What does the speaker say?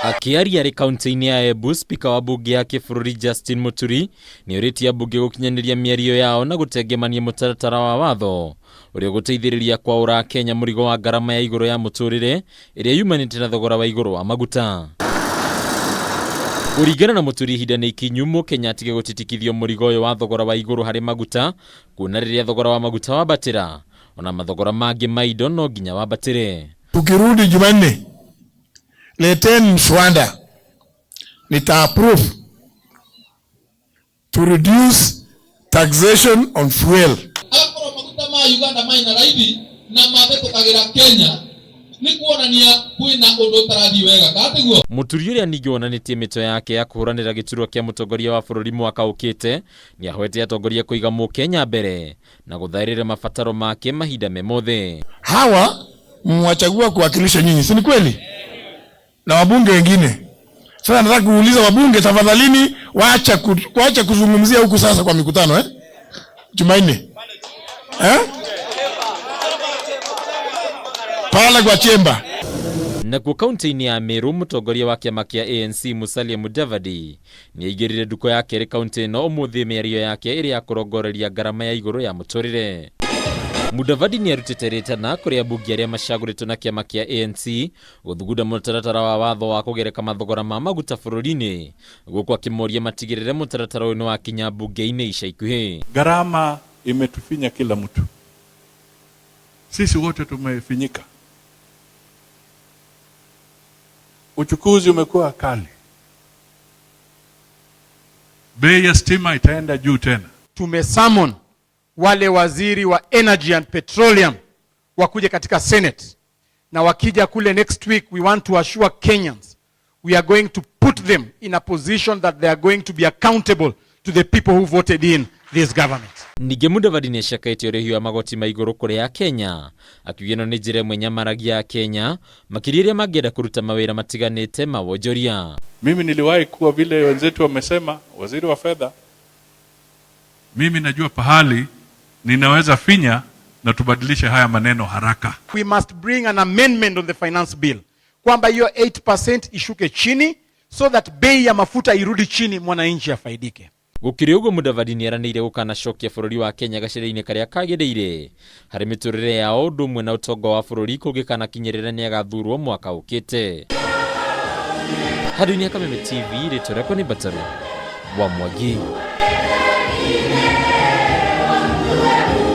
Akĩaria arĩ kaunti-inĩ ya Embu, spika wa mbunge ya kĩbũrũri Justin Muturi nĩ orĩtie ambunge gũkinyanĩria mĩario yao na gũtengemania mũtaratara wa watho ũrĩa ũgũteithĩrĩria kwaũra Akenya mũrigo wa ngarama ya igũrũ ya mũtũrĩre ĩrĩa yumanĩte na thogora wa igũrũ wa maguta. Kũringana na Mũturi ihinda nĩ ikinyu mũkenya atige gũtitikithio mũrigo ũyũ wa thogora wa igũrũ harĩ maguta kuona rĩrĩa thogora wa maguta wambatĩra ona mathogora mangĩ ma indo no nginya wambatĩre. Tukirudi Jumanne, leteni mswada nita approve to reduce taxation on fuel. Akorwo maguta ma Uganda mena raithi na mabetũkagĩra Kenya nĩ kuonania kwĩna ũndũ ũtarathiĩ wega kana tiguo? Mũturi ũrĩa ningĩ wonanĩtie mĩto yake ya kũhũranĩra gĩturwa kĩa mũtongoria wa bũrũri mwaka ũkĩte nĩahoete atongoria kũiga mũkenya mbere na gũthaĩrĩra mabataro make mahinda me mothe. Hawa mwachagua kuwakilisha nyinyi, si ni kweli? Na wabunge wengine. Sasa nataka kuuliza wabunge, tafadhalini waacha waacha kuzungumzia huku sasa kwa mikutano eh? Jumanne. Eh? Pale kwa chemba. Nakuo kaunti-inĩ ya Meru mũtongoria wa kĩama kĩa ANC Musalia Mudavadi nĩaigĩrire nduko ya kerĩ kaunti ĩno ũmũthĩ mĩario yake ĩrĩ ya kũrongoreria ngarama ya igũrũ ya mũtũrĩre. Mudavadi nĩarutĩte rĩtana kũrĩ ambunge arĩa macagũrĩtwo na kĩama kĩa ANC gũthugunda mũtaratara wa watho wa kũgereka mathogora ma maguta bũrũri-inĩ gũkũ akĩmoria matigĩrĩre mũtaratara ũyũ nĩwakinya mbunge-inĩ ica ikuhĩ. Gharama imetufinya kila mtu, sisi wote tumefinyika. Uchukuzi umekuwa kali, bei ya stima itaenda juu tena. Tumesummon wale waziri wa energy and petroleum wakuje katika Senate, na wakija kule next week we want to assure Kenyans we are going to put them in a position that they are going to be accountable to the people who voted in this government. Ningĩ Mudavadi nĩacakaĩte ũrĩhi wa magoti ma igũrũ kũrĩ Akenya akiuga ĩno nĩ njĩra ĩmwe nyamaragia Akenya makĩria arĩa mangĩenda kũruta mawĩra matiganĩte ma wonjoria. Mimi niliwahi kuwa vile wenzetu wamesema, waziri wa fedha, mimi najua pahali ninaweza finya na tubadilishe haya maneno haraka. We must bring an amendment on the finance bill kwamba hiyo 8% ishuke chini so that bei ya mafuta irudi chini, mwananchi afaidike. Gũkĩrĩ ũguo Mudavadi nĩeranĩire gũkanacokia bũrũri wa Kenya gacĩra-inĩ karĩa kagĩrĩire harĩ mĩtũrĩre yao ũndũ ũmwe na ũtonga wa bũrũri kũngĩkanakinyĩrĩra nĩagathurwo mwaka ũkĩte. Handũ-inĩ ha Kameme TV, rĩtwa rĩakwa nĩ Mbataru wa Mwangi.